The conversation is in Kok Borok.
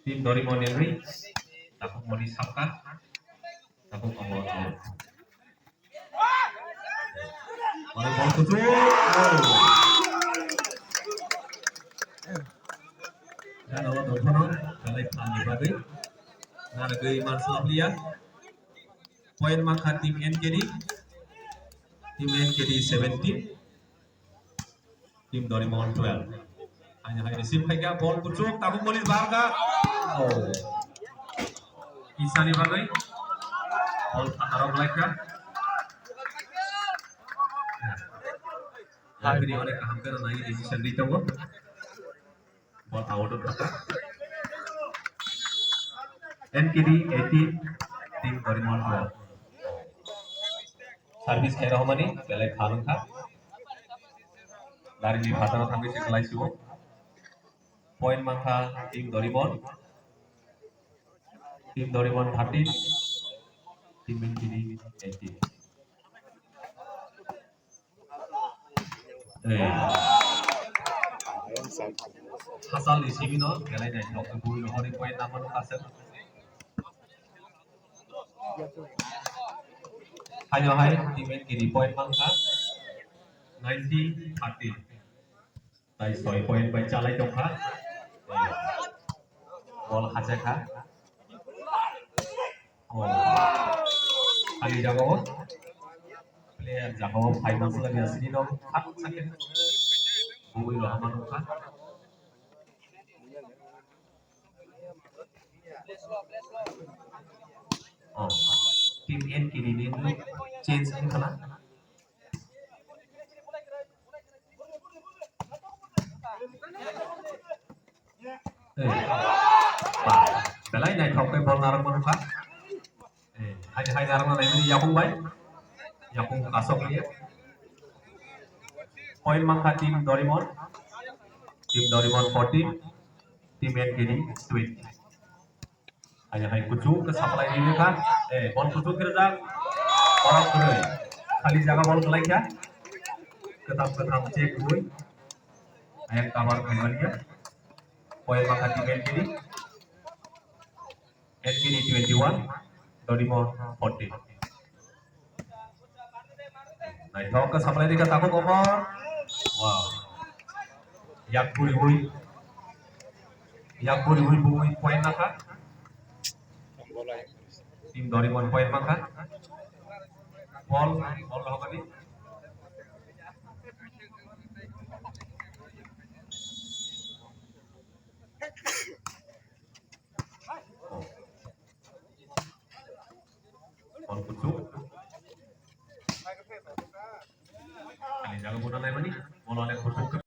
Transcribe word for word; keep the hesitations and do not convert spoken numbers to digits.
Team Dorimon ni ri. Takuk moni sapka. Takuk omo out. Ore bol kuchuk. Oh. Gana o dongphano belai phalni bagwi. Narwgwi man slapliya. Point mankha Team N K D. Team N K D seventeen. Team Dorimon twelve. Haino hai receive khaikha, bol kuchuk, tabuk moli barga. Oh. Isani bagwi. Bol phataro blaikha. Referee onek kaham khe nai decision ri tongo. Ball out of the N K D eighteen, Team Dorimon twelve. Service khe rohmani, belai phalung kha. Dari ni phataro thangwi se khlai sibo. Point mankha Team Dorimon. Team Dorimon thirteen, Team N K D eighteen. Ei. Hachal ni simi no belai naithok khe bui rohorwi point nangmano aswk. Haino hai Team N K D point mankha nineteen thirteen. Tai soi point bai chalai tongkha. Bol hajakha. Oh. Ani jagao player jagao phai mansla ni asini no khak sakhe bui rohama nukha. Oh. Team N K D ni change wngkha na. Ei, ba, belai naithok khe bol narwkma nukha. Ei, hai, hai narwkna naimani yakung bai. Yakung kasok liya. Point mankha Team Dorimon. Team Dorimon fourteen, Team N K D twenty. Hai hai kuchuk khe saplai ni kha. Eh, bol kuchuk khe rijak. Borok kwrwi. Khali jaga bol kwlai kha. Kwtham kwtham check bui. Ayang cover khaimani kha. Point mankha Team N K D. N K D twenty-one, Dorimon fourteen. Naithok khe saplai rikha takhuk Omor. Wow. Yak buriwi. Yak buriwi bui point nakha. Team Dorimon point mankha. Ball, ball rohorkha di. Bol kuchuk. Ani jaga bona naimani. Bol onek kuchuk.